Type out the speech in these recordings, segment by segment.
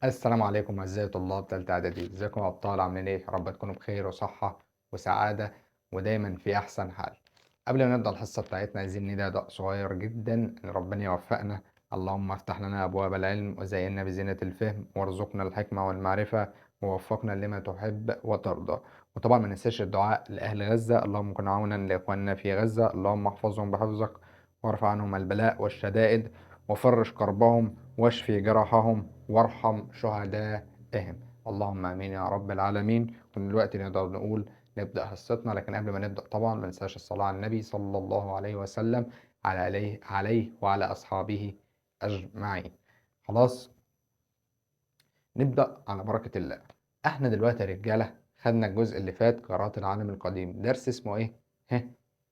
السلام عليكم أعزائي طلاب تالتة إعدادي، ازيكم يا أبطال؟ عاملين إيه؟ يا رب تكونوا بخير وصحة وسعادة ودايما في أحسن حال. قبل ما نبدأ الحصة بتاعتنا عايزين ندعي دعاء صغير جدا إن ربنا يوفقنا. اللهم افتح لنا أبواب العلم وزينا بزينة الفهم وارزقنا الحكمة والمعرفة ووفقنا لما تحب وترضى. وطبعا ما ننساش الدعاء لأهل غزة، اللهم كن عونا لإخواننا في غزة، اللهم احفظهم بحفظك وارفع عنهم البلاء والشدائد وفرج كربهم واشفي جرحهم وارحم شهدائهم، اللهم امين يا رب العالمين. ودلوقتي نقدر نقول نبدا حصتنا، لكن قبل ما نبدا طبعا ما ننساش الصلاه على النبي صلى الله عليه وسلم، عليه وعلى اصحابه اجمعين. خلاص نبدا على بركه الله. احنا دلوقتي يا رجاله خدنا الجزء اللي فات قارات العالم القديم، درس اسمه ايه؟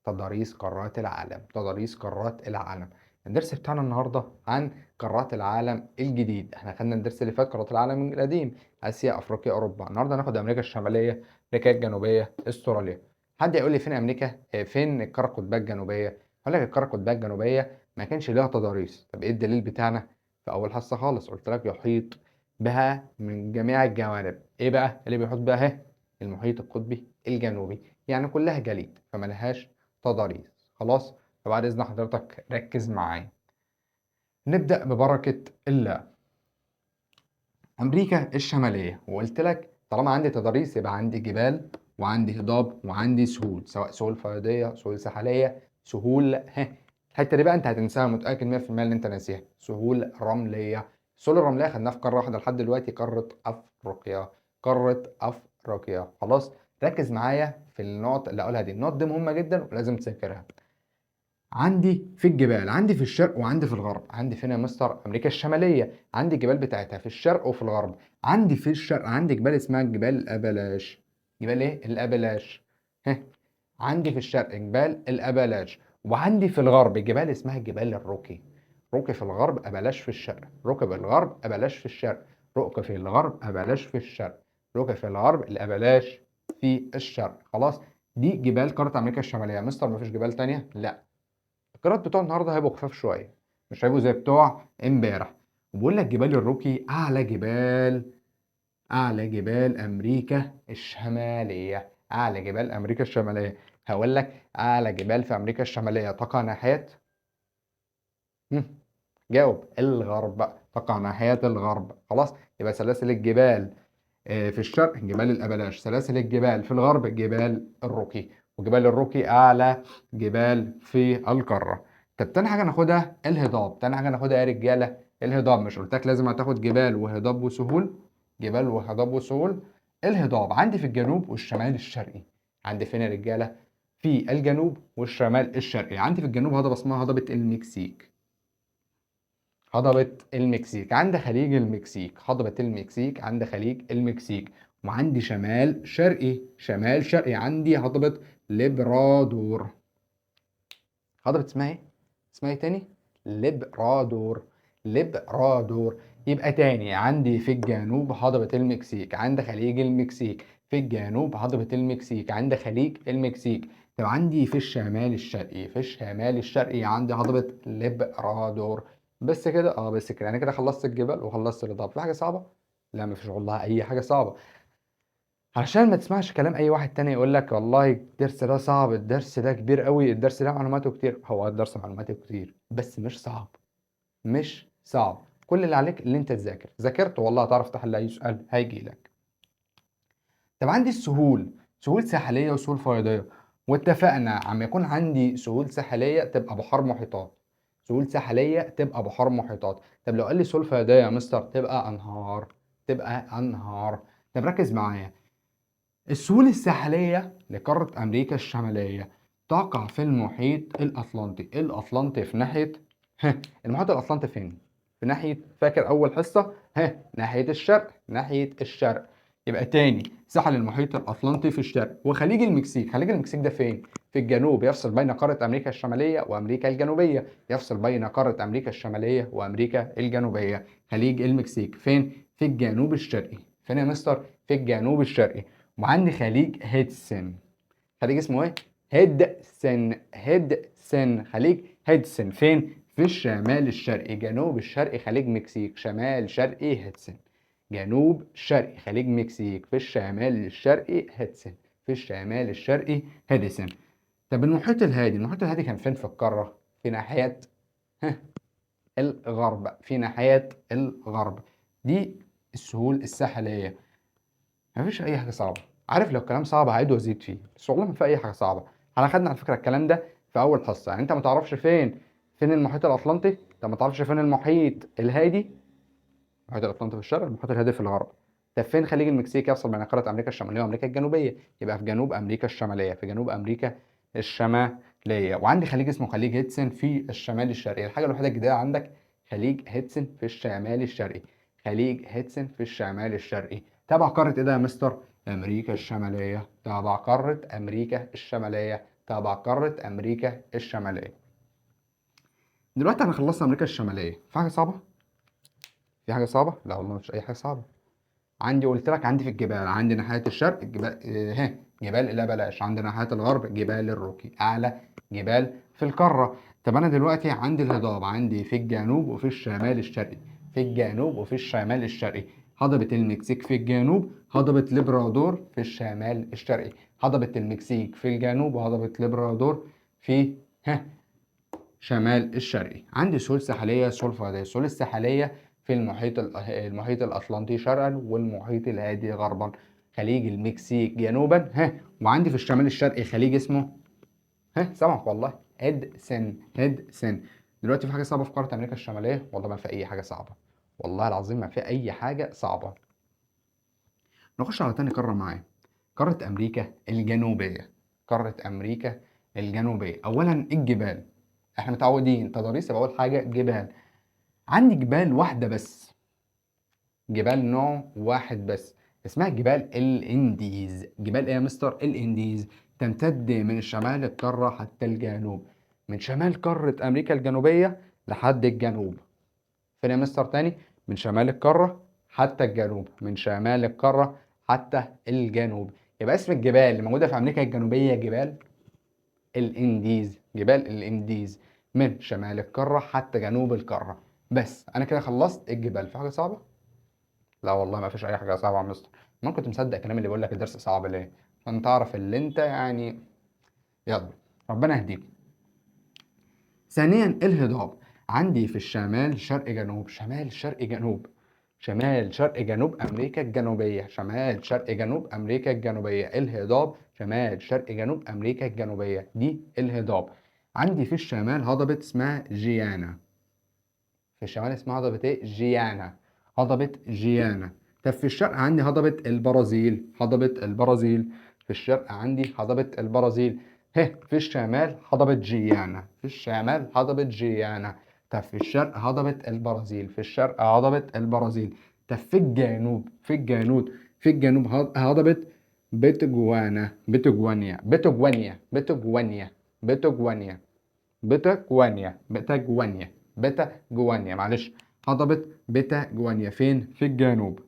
تضاريس قارات العالم. تضاريس قارات العالم. الدرس بتاعنا النهارده عن قارات العالم الجديد. احنا خدنا الدرس اللي فات قارات العالم القديم، اسيا افريقيا اوروبا. النهارده هناخد امريكا الشماليه، امريكا الجنوبيه، استراليا. حد يقول لي فين امريكا؟ فين القاره القطبيه الجنوبيه؟ هقول لك القاره القطبيه الجنوبيه ما كانش ليها تضاريس. طب ايه الدليل بتاعنا؟ في اول حصه خالص قلت لك يحيط بها من جميع الجوانب. ايه بقى اللي بيحيط بها؟ اهي المحيط القطبي الجنوبي، يعني كلها جليد فملهاش تضاريس. خلاص، فبعد إذن حضرتك ركز معايا. نبدأ ببركة الله. أمريكا الشمالية، وقلت لك طالما عندي تضاريس يبقى عندي جبال وعندي هضاب وعندي سهول، سواء سهول فيضية، سهول ساحلية، سهول الحتة دي بقى أنت هتنساها، متأكد 100% إن أنت ناسيها. سهول رملية. السهول الرملية خدناها في قارة واحدة لحد دلوقتي، قارة أفريقيا. قارة أفريقيا. خلاص، ركز معايا في النقط اللي هقولها دي، النقط دي مهمة جدا ولازم تذاكرها. عندي في الجبال، عندي في الشرق وعندي في الغرب. عندي فين يا مستر؟ امريكا الشماليه، عندي الجبال بتاعتها في الشرق وفي الغرب. عندي في الشرق عندي جبال اسمها جبال الابلاش. جبال ايه؟ الابلاش. عندي في الشرق جبال الابلاش، وعندي في الغرب جبال اسمها جبال الروكي. روكي في الغرب، ابلاش في الشرق. روكي في الغرب، ابلاش في الشرق. روكي في الغرب، ابلاش في الشرق. روكي في الغرب، الابلاش في الشرق. خلاص، دي جبال قاره امريكا الشماليه. يا مستر مفيش جبال تانية؟ لا، القراءات بتوع النهارده هيبقوا خفاف شويه، مش هيبقوا زي بتوع امبارح. وبقول لك جبال الروكي اعلى جبال، اعلى جبال امريكا الشماليه. اعلى جبال امريكا الشماليه. هقول لك اعلى جبال في امريكا الشماليه تقع ناحيه، جاوب، الغرب. تقع ناحيه الغرب. خلاص، يبقى سلاسل الجبال في الشرق جبال الابلاش، سلاسل الجبال في الغرب جبال الروكي، وجبال الروكي اعلى جبال في القاره. طب تاني حاجه ناخدها الهضاب. تاني حاجه ناخدها يا رجاله الهضاب. مش قلت لك لازم هتاخد جبال وهضاب وسهول؟ جبال وهضاب وسهول. الهضاب عندي في الجنوب والشمال الشرقي. عندي فين يا رجاله؟ في الجنوب والشمال الشرقي. عندي في الجنوب هضبه اسمها هضبه المكسيك. هضبة المكسيك عند خليج المكسيك. هضبة المكسيك عند خليج المكسيك. وعندي شمال شرقي، شمال شرقي عندي هضبة ليبرادور. هضبة اسمها ايه؟ اسمها ايه تاني؟ ليبرادور. ليبرادور. يبقى تاني عندي في الجنوب هضبة المكسيك عند خليج المكسيك. في الجنوب هضبة المكسيك عند خليج المكسيك. طب عندي في الشمال الشرقي، في الشمال الشرقي عندي هضبة ليبرادور. بس كده؟ بس كده. انا كده خلصت الجبال وخلصت الهضاب. في حاجة صعبة؟ لا، مفيش والله اي حاجة صعبة. عشان ما تسمعش كلام اي واحد تاني يقول لك والله الدرس ده صعب، الدرس ده كبير قوي، الدرس ده معلوماته كتير. هو الدرس معلوماته كتير بس مش صعب، مش صعب. كل اللي عليك اللي انت تذاكر. ذاكرت والله هتعرف تحل اي سؤال هيجي لك. طب عندي السهول، سهول ساحلية وسهول فيضية. واتفقنا عم يكون عندي سهول ساحلية تبقى بحار محيطات، سهول ساحلية تبقى بحار محيطات. طب لو قال لي سهول فيضية يا مستر تبقى انهار، تبقى انهار. طب ركز معايا، السهول الساحلية لقارة أمريكا الشمالية تقع في المحيط الأطلنطي. الأطلنطي في ناحية المحيط الأطلنطي فين؟ في ناحية، فاكر أول حصة؟ ناحية الشرق، ناحية الشرق. يبقى تاني ساحل المحيط الأطلنطي في الشرق. وخليج المكسيك، خليج المكسيك ده فين؟ في الجنوب، يفصل بين قارة أمريكا الشمالية وأمريكا الجنوبية. يفصل بين قارة أمريكا الشمالية وأمريكا الجنوبية. خليج المكسيك فين؟ في الجنوب الشرقي. فين يا مستر؟ في الجنوب الشرقي. وعندي خليج هيدسن. خليج اسمه ايه؟ هيدسن. هيدسن، خليج هيدسن فين؟ في الشمال الشرقي. جنوب الشرقي خليج مكسيك، شمال شرقي هيدسن. جنوب شرقي. خليج مكسيك في الشمال الشرقي هيدسن، في الشمال الشرقي هيدسن. طب المحيط الهادي، المحيط الهادي كان فين في القارة؟ في ناحية الغرب، في ناحية الغرب. دي السهول الساحلية. مفيش أي حاجة صعبة. عارف لو الكلام صعب هعيد وازيد فيه، بس والله ما في أي حاجة صعبة. احنا خدنا على فكرة الكلام ده في أول حصة، يعني أنت ما تعرفش فين المحيط الأطلنطي، أنت ما تعرفش فين المحيط الهادي. المحيط الأطلنطي في الشرق، المحيط الهادي في الغرب. طب فين خليج المكسيك يفصل بين قارة أمريكا الشمالية وأمريكا الجنوبية؟ يبقى في جنوب أمريكا الشمالية، في جنوب أمريكا الشمالية. وعندي خليج اسمه خليج هيدسن في الشمال الشرقي. الحاجة الوحيدة الجديدة عندك خليج هيدسن في الشمال الشرقي، خليج هيدسن في الشمال الشرقي. تبع قارة إيه ده يا مستر؟ أمريكا الشمالية. تبع قارة أمريكا الشمالية، تبع قارة أمريكا الشمالية. دلوقتي احنا خلصنا أمريكا الشمالية. في حاجة صعبة؟ في حاجة صعبة؟ لا والله مفيش أي حاجة صعبة. عندي قلت لك عندي في الجبال، عندي ناحية الشرق جبال، جبال الأبلاش، عندي ناحية الغرب جبال الروكي، أعلى جبال في القارة. طب أنا دلوقتي عندي الهضاب، عندي في الجنوب وفي الشمال الشرقي، في الجنوب وفي الشمال الشرقي. هضبة المكسيك في الجنوب، هضبة ليبرادور في الشمال الشرقي. هضبة المكسيك في الجنوب وهضبة ليبرادور في شمال الشرقي. عندي سهول ساحلية، سهول فيضية. السهول الساحلية في المحيط الأطلنطي شرقا والمحيط الهادي غربا. خليج المكسيك جنوبا، وعندي في الشمال الشرقي خليج اسمه سامعك والله، هيدسن، هيدسن. دلوقتي في حاجة صعبة في قارة أمريكا الشمالية؟ والله ما في أي حاجة صعبة، والله العظيم ما في أي حاجة صعبة. نخش على تاني قارة معايا، قارة أمريكا الجنوبية. قارة أمريكا الجنوبية. أولا الجبال، احنا متعودين تضاريس يبقى أول حاجة جبال. عندي جبال واحدة بس، جبال نوع واحد بس، اسمها جبال الانديز. جبال ايه يا مستر؟ الانديز. تمتد من شمال القارة حتى الجنوب، من شمال قارة أمريكا الجنوبية لحد الجنوب. فين يا مستر تاني؟ من شمال القارة حتى الجنوب، من شمال القارة حتى الجنوب. يبقى اسم الجبال اللي موجودة في أمريكا الجنوبية جبال الانديز، جبال الانديز، من شمال القارة حتى جنوب القارة. بس أنا كده خلصت الجبال. في حاجة صعبة؟ لا والله ما فيش أي حاجة صعبة يا مستر. ما كنت مصدق كلام اللي بيقول لك الدرس صعب ليه؟ عشان تعرف اللي أنت يعني. يلا ربنا يهديك. ثانيا الهضاب. عندي في الشمال شرق جنوب، شمال شرق جنوب، شمال شرق جنوب أمريكا الجنوبية، شمال شرق جنوب أمريكا الجنوبية. الهضاب شمال شرق جنوب أمريكا الجنوبية، دي الهضاب. عندي في الشمال هضبة اسمها جيانا، في الشمال اسمها هضبة ايه؟ جيانا، هضبة جيانا. طب في الشرق عندي هضبة البرازيل، هضبة البرازيل. في الشرق عندي هضبة البرازيل. في الشمال هضبة جيانا، في الشمال هضبة جيانا. طب في الشرق هضبة البرازيل، في الشرق هضبة البرازيل. طب في الجنوب، في الجنوب، في الجنوب هضبة بتجوانا، بتجوانيا، بتجوانيا، بتجوانيا، بتجوانيا، بتجوانيا، بتجوانيا، بتجوانيا، معلش، هضبة بتجوانيا فين؟ في الجنوب.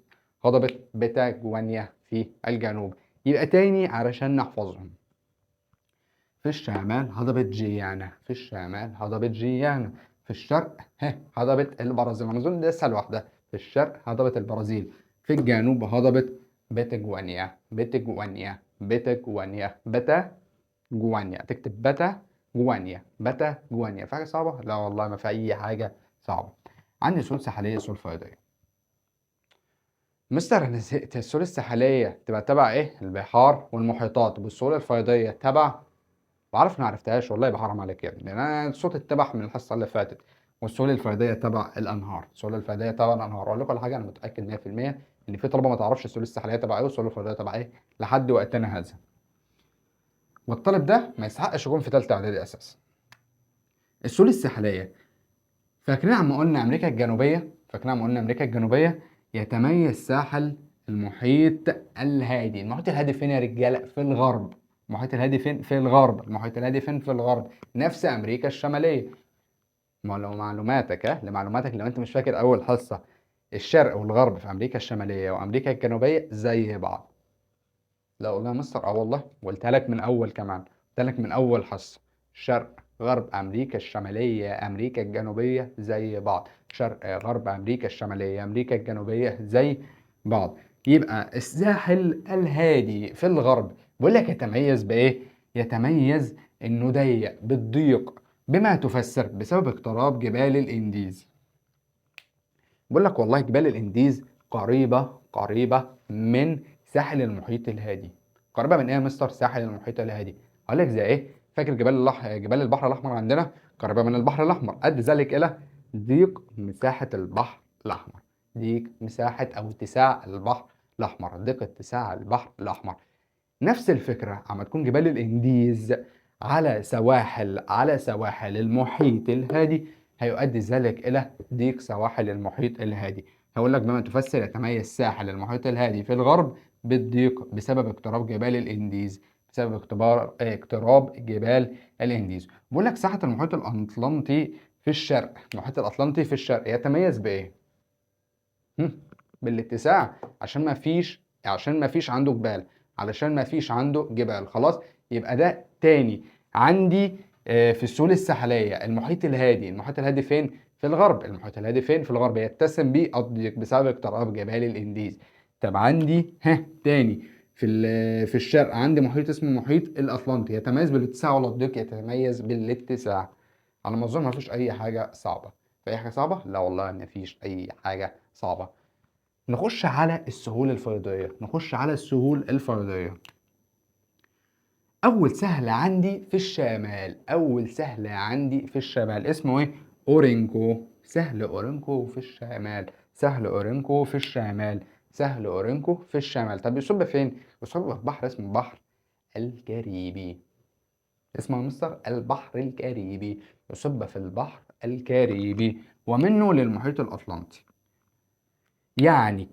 هضبة بتجوانيا في الجنوب. يبقى تاني علشان نحفظهم، في الشمال هضبة جيانا، في الشمال هضبة جيانا. في الشرق هضبة البرازيل، أنا أظن دي أسهل واحدة. في الشرق هضبة البرازيل، في الجنوب هضبة بتجوانيا، بتجوانيا، بتجوانيا، بتجوانيا. تكتب بتجوانيا، بتجوانيا. في حاجة صعبة؟ لا والله ما في أي حاجة صعبة. عندي سهول ساحلية، سهول فيضية. مستر أنا زهقت. السهول الساحلية تبقى تبع إيه؟ البحار والمحيطات، والسهول الفيضية تبع، بعرف ما عرفتهاش والله، يبقى حرام عليك يا ابني، لأن أنا صوت اتبح من الحصة اللي فاتت. والسهول الفيضية تبع الأنهار، السهول الفيضية تبع الأنهار. أقول لكم على حاجة، أنا متأكد مية في المية إن في طلبة ما تعرفش السهول الساحلية تبع إيه والسهول الفيضية تبع إيه لحد وقتنا هذا، والطالب ده ما يستحقش يكون في تالتة إعدادي أساسا. السهول الساحلية، فاكرين عما قلنا أمريكا الجنوبية؟ فاكرين عما قلنا أمريكا الجنوبية يتميز ساحل المحيط الهادي. المحيط الهادي فين يا رجالة؟ في الغرب. المحيط الهادي فين؟ في الغرب. المحيط الهادي فين؟ في الغرب، نفس أمريكا الشمالية. ما لو معلوماتك، لمعلوماتك لو أنت مش فاكر أول حصة، الشرق والغرب في أمريكا الشمالية وأمريكا الجنوبية زي بعض. لا والله يا مستر، والله قلتها لك من أول، كمان قلتها لك من أول حصة. شرق غرب أمريكا الشمالية أمريكا الجنوبية زي بعض، شرق غرب أمريكا الشمالية أمريكا الجنوبية زي بعض. يبقى الساحل الهادي في الغرب بيقول لك يتميز بايه؟ يتميز انه ضيق، بالضيق، بما تفسر بسبب اقتراب جبال الانديز. بيقول لك والله جبال الانديز قريبة من ساحل المحيط الهادي. قريبة من ايه يا مستر؟ ساحل المحيط الهادي. هقول لك زي ايه؟ فاكر جبال البحر الاحمر عندنا قريبة من البحر الاحمر، ادى ذلك الى ضيق مساحة البحر الاحمر، ضيق مساحة او اتساع البحر الاحمر، ضيق اتساع البحر الاحمر. نفس الفكرة عم تكون جبال الانديز على سواحل المحيط الهادي، هيؤدي ذلك إلى ضيق سواحل المحيط الهادي. هقول لك بما تفسر يتميز ساحل المحيط الهادي في الغرب بالضيق بسبب اقتراب جبال الانديز، بسبب اقتراب جبال الانديز. بقول لك ساحة المحيط الأطلنطي في الشرق، المحيط الأطلنطي في الشرق يتميز بإيه؟ بالاتساع، عشان ما فيش عنده جبال، علشان ما فيش عنده جبال. خلاص، يبقى ده تاني عندي، في السهول الساحلية المحيط الهادي. المحيط الهادي فين؟ في الغرب. المحيط الهادي فين؟ في الغرب، يتسم بالضيق بسبب اقتراب جبال الانديز. طب عندي تاني في الشرق عندي محيط اسمه المحيط الاطلنطي، يتميز بالاتساع ولا الضيق؟ يتميز بالاتساع. على ما اظن ما فيش اي حاجة صعبة. في اي حاجة صعبة؟ لا والله ما فيش اي حاجة صعبة. نخش على السهول الفيضية، نخش على السهول الفيضية. أول سهل عندي في الشمال، أول سهل عندي في الشمال اسمه إيه؟ أورينكو. سهل أورينكو في الشمال، سهل أورينكو في الشمال، سهل أورينكو في الشمال. طب بيصب فين؟ بيصب في بحر اسمه بحر الكاريبي. اسمه مستر البحر الكاريبي، يصب في البحر الكاريبي ومنه للمحيط الأطلنطي. يعني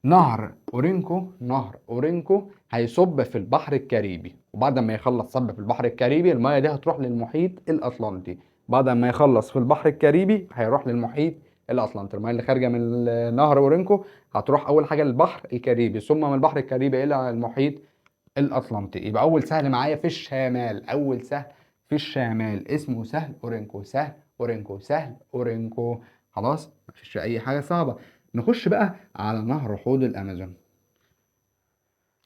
نهر أورينكو، نهر أورينكو هيصب في البحر الكاريبي، وبعد ما يخلص صب في البحر الكاريبي المية دي هتروح للمحيط الأطلنطي. بعد ما يخلص في البحر الكاريبي هيروح للمحيط الأطلنطي. المية اللي خارجة من نهر أورينكو هتروح أول حاجة للبحر الكاريبي، ثم من البحر الكاريبي إلى المحيط الأطلنطي. يبقى أول سهل معايا في الشمال، أول سهل في الشمال اسمه سهل أورينكو، سهل أورينكو، سهل أورينكو. خلاص مفيش أي حاجة صعبة. نخش بقى على نهر حوض الأمازون.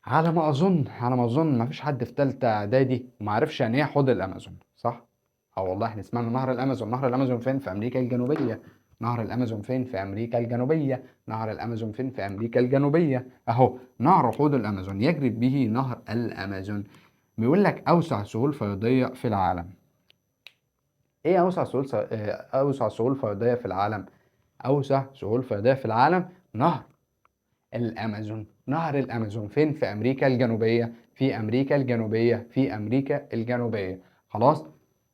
على ما أظن مفيش حد في تالتة إعدادي وما عرفش يعني إيه حوض الأمازون، صح؟ والله إحنا سمعنا نهر الأمازون. نهر الأمازون فين؟ في أمريكا الجنوبية. نهر الأمازون فين؟ في أمريكا الجنوبية. نهر الأمازون فين؟ في أمريكا الجنوبية. أهو نهر حوض الأمازون يجري به نهر الأمازون. بيقول لك أوسع سهول فيضية في العالم. إيه أوسع سهول أوسع سهول فيضية في العالم؟ أوسع سهول فيضية في العالم نهر الأمازون. نهر الأمازون فين؟ في أمريكا الجنوبية، في أمريكا الجنوبية، في أمريكا الجنوبية. خلاص؟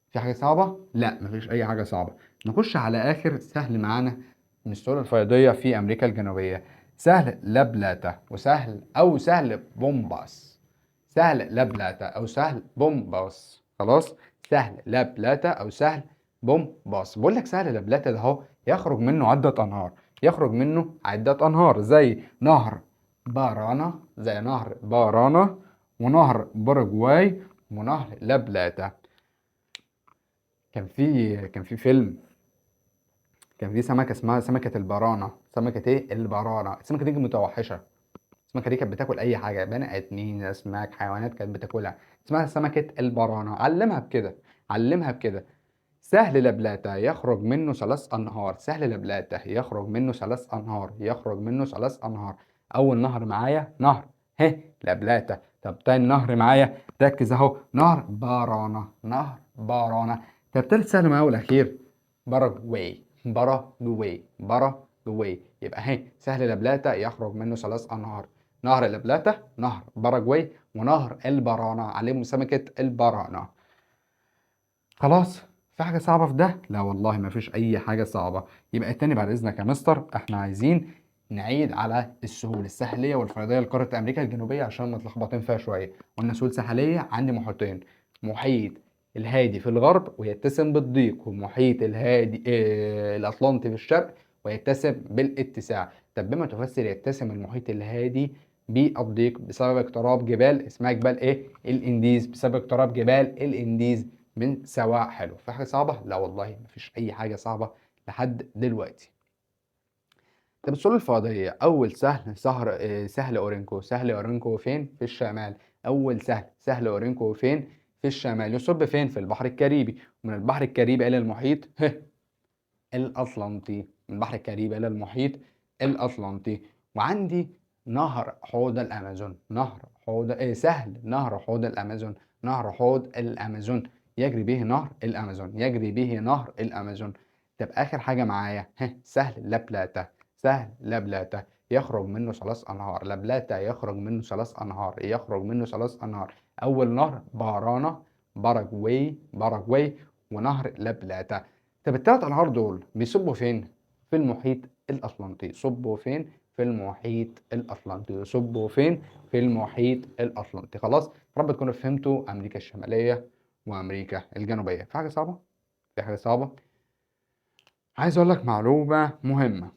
في حاجة صعبة؟ لا، مفيش أي حاجة صعبة. نخش على آخر سهل معانا من السهول الفيضية في أمريكا الجنوبية، سهل لابلاتا وسهل أو سهل بومباس. سهل لابلاتا أو سهل بومباس. خلاص؟ سهل لابلاتا أو سهل بومباس. بقول لك سهل لابلاتا ده أهو يخرج منه عدة أنهار، يخرج منه عدة أنهار زي نهر بارانا، زي نهر بارانا ونهر باراجواي ونهر لابلاتا. كان في فيلم، كان في سمكة اسمها سمكة البرانا. سمكة ايه؟ البرانا. السمكة دي متوحشة، السمكة دي كانت بتاكل أي حاجة، بني آدمين، أسماك، حيوانات كانت بتاكلها، اسمها سمكة البرانا. علمها بكده، علمها بكده. سهل لابلاتا يخرج منه 3 أنهار، سهل لابلاتا يخرج منه 3 أنهار، يخرج منه 3 أنهار. أول نهر معايا نهر لابلاتا. طب تاني نهر معايا ركز أهو، نهر بارانا، نهر بارانا. طب تالت سهل معايا والأخير باراجواي، باراجواي، باراجواي. يبقى سهل لابلاتا يخرج منه 3 أنهار، نهر لابلاتا، نهر باراجواي، ونهر البرانا، عليهم سمكة البرانا. خلاص؟ في حاجة صعبة في ده؟ لا والله ما فيش أي حاجة صعبة. يبقى التاني بعد إذنك يا مستر احنا عايزين نعيد على السهول الساحلية والفيضية لقارة أمريكا الجنوبية عشان متلخبطين فيها شوية. قلنا سهول ساحلية عندي محيطين، محيط الهادي في الغرب ويتسم بالضيق، ومحيط الهادي، الأطلنطي في الشرق ويتسم بالاتساع. طب بما تفسر يتسم المحيط الهادي بالضيق بسبب اقتراب جبال اسمها جبال ايه؟ الانديز، بسبب اقتراب جبال الانديز من سواحله. في حاجة صعبة؟ لا والله مفيش أي حاجة صعبة لحد دلوقتي. طب السهول الفيضية، أول سهل سهر سهل أورينكو، سهل أورينكو فين؟ في الشمال. أول سهل سهل أورينكو فين؟ في الشمال. يصب فين؟ في البحر الكاريبي. ومن البحر الكاريبي إلى المحيط الأطلنطي. من البحر الكاريبي إلى المحيط الأطلنطي. وعندي نهر حوض الأمازون، نهر حوض سهل نهر حوض الأمازون، نهر حوض الأمازون يجري به نهر الأمازون، يجري به نهر الأمازون. طب آخر حاجة معايا سهل لابلاتا، سهل لابلاتا يخرج منه 3 أنهار، لابلاتا يخرج منه 3 أنهار، يخرج منه 3 أنهار. أول نهر بارانا، باراجواي، باراجواي، ونهر لابلاتا. طب الثلاث أنهار دول بيصبوا فين؟ في المحيط الأطلنطي. يصبوا فين؟ في المحيط الأطلنطي. يصبوا فين؟ في المحيط الأطلنطي. خلاص، يا رب تكونوا فهمتوا أمريكا الشمالية وأمريكا الجنوبية. في حاجة صعبة؟ في حاجة صعبة؟ عايز أقول لك معلومة مهمة.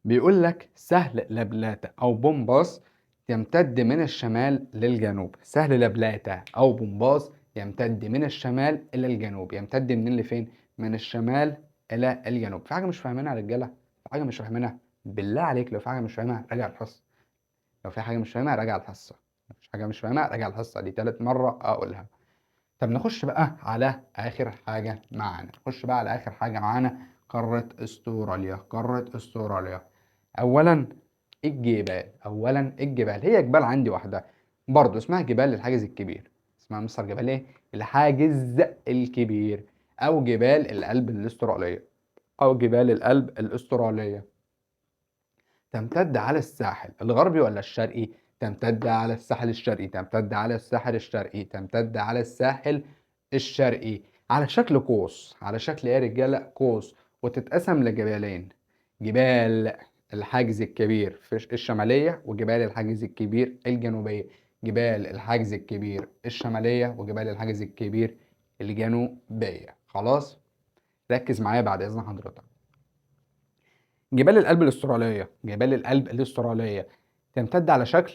بيقول لك سهل لابلاتا أو بومباس يمتد من الشمال للجنوب. سهل لابلاتا أو بومباس يمتد من الشمال إلى الجنوب. يمتد من لفين؟ من الشمال إلى الجنوب. في حاجة مش فاهمينها يا رجالة؟ في حاجة مش فاهمينها؟ بالله عليك لو في حاجة مش فاهمها راجع الحصة. لو في حاجة مش فاهمها راجع الحصة. مفيش حاجة مش فاهمها راجع الحصة، دي تالت مرة أقولها. طب نخش بقى على آخر حاجة معانا، نخش بقى على آخر حاجة معانا، قارة أستراليا. قارة أستراليا. أولاً الجبال، أولاً الجبال، هي جبال عندي واحدة برضه اسمها جبال الحاجز الكبير، اسمها مستر جبال إيه؟ الحاجز الكبير، أو جبال الألب الأسترالية، أو جبال الألب الأسترالية. تمتد على الساحل الغربي ولا الشرقي؟ تمتد على الساحل الشرقي، تمتد على الساحل الشرقي، تمتد على الساحل الشرقي على شكل قوس، على شكل ايه يا رجاله؟ قوس، وتتقسم لجبالين، جبال الحاجز الكبير في الشمالية وجبال الحاجز الكبير الجنوبية، جبال الحاجز الكبير الشمالية وجبال الحاجز الكبير الجنوبية. خلاص؟ ركز معايا بعد إذن حضرتك. جبال الألب الأسترالية، جبال الألب الأسترالية تمتد على شكل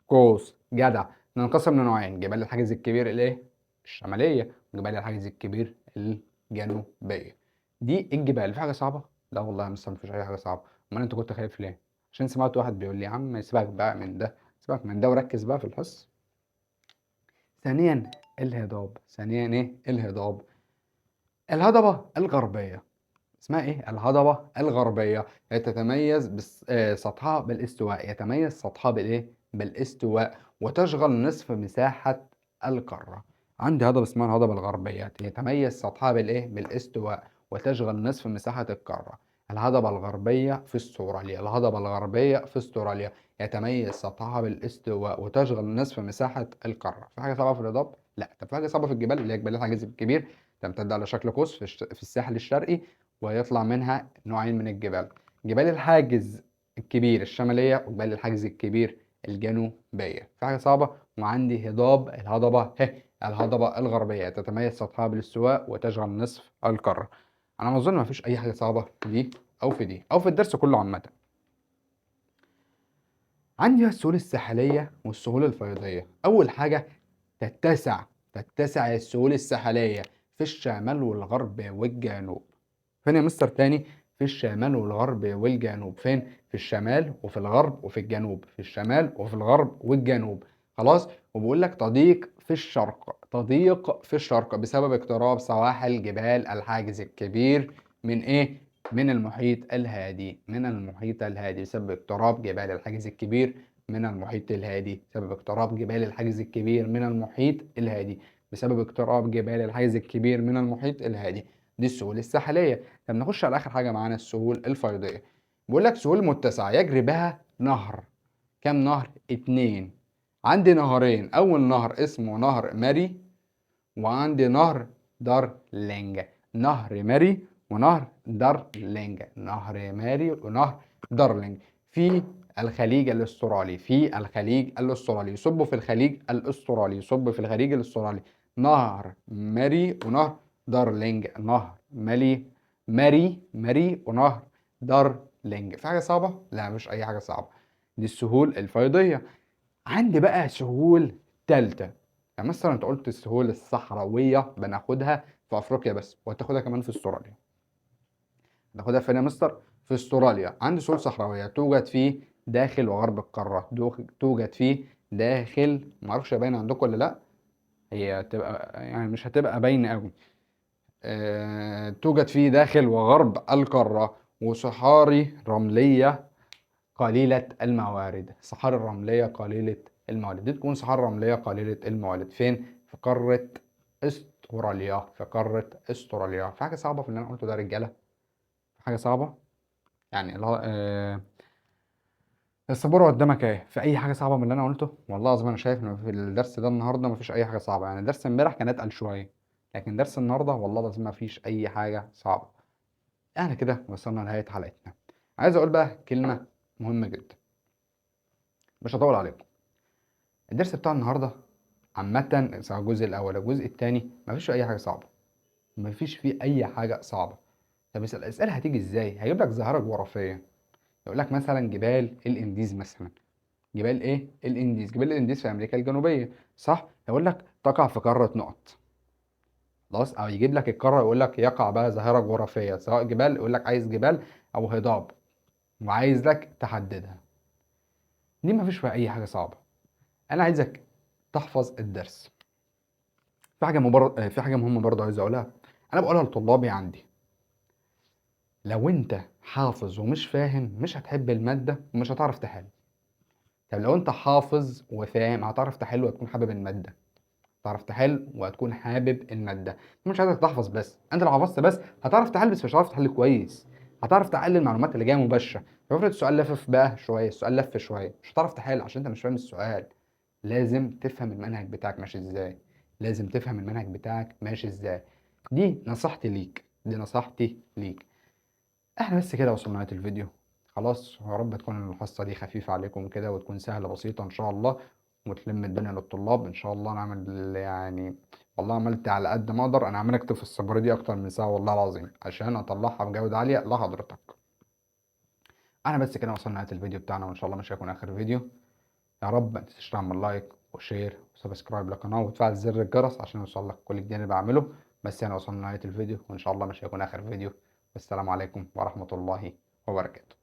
قوس، جدع. ننقسم لنوعين، جبال الحاجز الكبير الايه؟ الشمالية، وجبال الحاجز الكبير الجنوبية. دي الجبال. في حاجة صعبة؟ لا والله يا مستر مفيش أي حاجة صعبة. أمال أنت كنت خايف ليه؟ عشان سمعت واحد بيقول لي يا عم سيبك بقى من ده، سيبك من ده وركز بقى في الحصة. ثانيا الهضاب، ثانيا إيه؟ الهضاب. الهضبة الغربية اسمها إيه؟ الهضبة الغربية تتميز سطحها بالاستواء، يتميز سطحها بالإيه؟ بالاستواء، وتشغل نصف مساحة القارة. عندي هضبة اسمها الهضبة الغربية يتميز سطحها بالإيه؟ بالاستواء، وتشغل نصف مساحة القارة. الهضبة الغربية في استراليا، الهضبة الغربية في استراليا يتميز سطحها بالاستواء وتشغل نصف مساحة القارة. في حاجة صعبة في الهضاب؟ لا. طب في حاجة صعبة في الجبال اللي هي جبال الحاجز الكبير تمتد على شكل قوس في الساحل الشرقي، ويطلع منها نوعين من الجبال، جبال الحاجز الكبير الشمالية وجبال الحاجز الكبير الجنوبية. في حاجة صعبة؟ وعندي هضاب الهضبة الهضبة الغربية تتميز سطحها بالاستواء وتشغل نصف القارة. أنا ما أظن ما فيش أي حاجة صعبة في دي أو في دي أو في الدرس كله عامة. عندي السهول الساحلية والسهول الفيضية. أول حاجة تتسع السهول الساحلية في الشمال والغرب والجنوب. فين يا مستر تاني؟ في الشمال والغرب والجنوب. فين؟ في الشمال وفي الغرب وفي الجنوب، في الشمال وفي الغرب والجنوب. خلاص؟ وبيقول لك تضيق في الشرق، تضيق في الشرق بسبب اقتراب سواحل جبال الحاجز الكبير من ايه؟ من المحيط الهادي، من المحيط الهادي، بسبب اقتراب جبال الحاجز الكبير من المحيط الهادي، بسبب اقتراب جبال الحاجز الكبير من المحيط الهادي، بسبب اقتراب جبال الحاجز الكبير من المحيط الهادي. دي السهول الساحلية. طب نخش على آخر حاجة معانا، السهول الفيضية. بيقول لك سهول متسعة يجري بها نهر. كام نهر؟ 2. عندي نهرين، أول نهر اسمه نهر ماري، وعندي نهر دارلينج. نهر ماري ونهر دارلينج، نهر ماري ونهر دارلينج في الخليج الأسترالي، في الخليج الأسترالي، يصب في الخليج الأسترالي، يصب في الخليج الأسترالي. نهر ماري ونهر دارلينج، نهر مالي ماري ماري ونهر دارلينج. في حاجة صعبة؟ لا مش أي حاجة صعبة. دي السهول الفيضية. عندي بقى سهول تالتة. يعني مثلا انت قلت السهول الصحراوية بناخدها في أفريقيا بس، وهتاخدها كمان في استراليا. هتاخدها فين يا مستر؟ في استراليا. عندي سهول صحراويه توجد في داخل وغرب القارة، توجد في داخل، معرفش هي باينة عندكم ولا لا، هي تبقى يعني مش هتبقى باينة قوي. توجد في داخل وغرب القارة، وصحاري رمليه قليله الموارد. صحاري رمليه قليله الموارد، دي تكون صحاري رمليه قليله الموارد فين؟ في قارة استراليا. في قارة استراليا. في حاجة صعبة في اللي انا قلته ده يا رجاله؟ في حاجة صعبة يعني؟ اللي هو السبوره قدامك اهي، في اي حاجة صعبة من اللي انا قلته؟ والله العظيم انا شايف ان في الدرس ده النهارده مفيش اي حاجة صعبة، يعني درس امبارح كان اتقل شوية، لكن درس النهارده والله العظيم مفيش اي حاجة صعبة. احنا كده وصلنا لنهاية حلقتنا. عايز اقول بقى كلمة مهمة جدا، مش هطول عليكم. الدرس بتاع النهارده عامة سواء الجزء الاول او الجزء الثاني مفيش فيه اي حاجة صعبة، مفيش فيه اي حاجة صعبة. طب الاسئلة هتيجي ازاي؟ هيجيب لك ظاهره جغرافية، يقول لك مثلا جبال الانديز، مثلا جبال ايه؟ الانديز. جبال الانديز في امريكا الجنوبية، صح؟ يقول لك تقع في قارة نقط، خلاص. او يجيب لك القارة يقول لك يقع بقى ظاهره جغرافية، سواء جبال، يقول لك عايز جبال او هضاب وعايز لك تحددها. دي مفيش فيها اي حاجة صعبة. انا عايزك تحفظ الدرس. في حاجة مهمة برضه عايز اقولها، انا بقولها لطلابي عندي. لو انت حافظ ومش فاهم مش هتحب المادة ومش هتعرف تحل. طب لو انت حافظ وفاهم هتعرف تحل وهتكون حابب المادة، تعرف تحل وهتكون حابب المادة. مش عايزك تحفظ بس، انت لو حفظت بس هتعرف تحل، بس مش هتعرف تحل كويس، هتعرف تقلل المعلومات اللي جاية مباشرة. فافرض السؤال لفف بقى شوية، السؤال لف شوية، مش هتعرف تحل عشان انت مش فاهم السؤال. لازم تفهم المنهج بتاعك ماشي ازاي، لازم تفهم المنهج بتاعك ماشي ازاي. دي نصيحتي ليك، دي نصيحتي ليك. احنا بس كده وصلنا لنهاية الفيديو خلاص. يا رب تكون الحصة دي خفيفة عليكم كده وتكون سهلة بسيطة ان شاء الله، وتلم الدنيا للطلاب ان شاء الله. نعمل يعني والله عملت على قد ما اقدر، انا عمال اكتب في السبورة دي اكتر من ساعة والله العظيم عشان اطلعها بجودة عالية لحضرتك. انا بس كده وصلنا لنهاية الفيديو بتاعنا، وان شاء الله مش هيكون اخر فيديو. يا رب ما تنساش تعمل like و share و subscribe للقناة وتفعل زر الجرس عشان يوصل لك كل جديد اللي بعمله. بس انا وصلنا لنهاية الفيديو، وان شاء الله مش هيكون اخر فيديو. والسلام عليكم ورحمة الله وبركاته.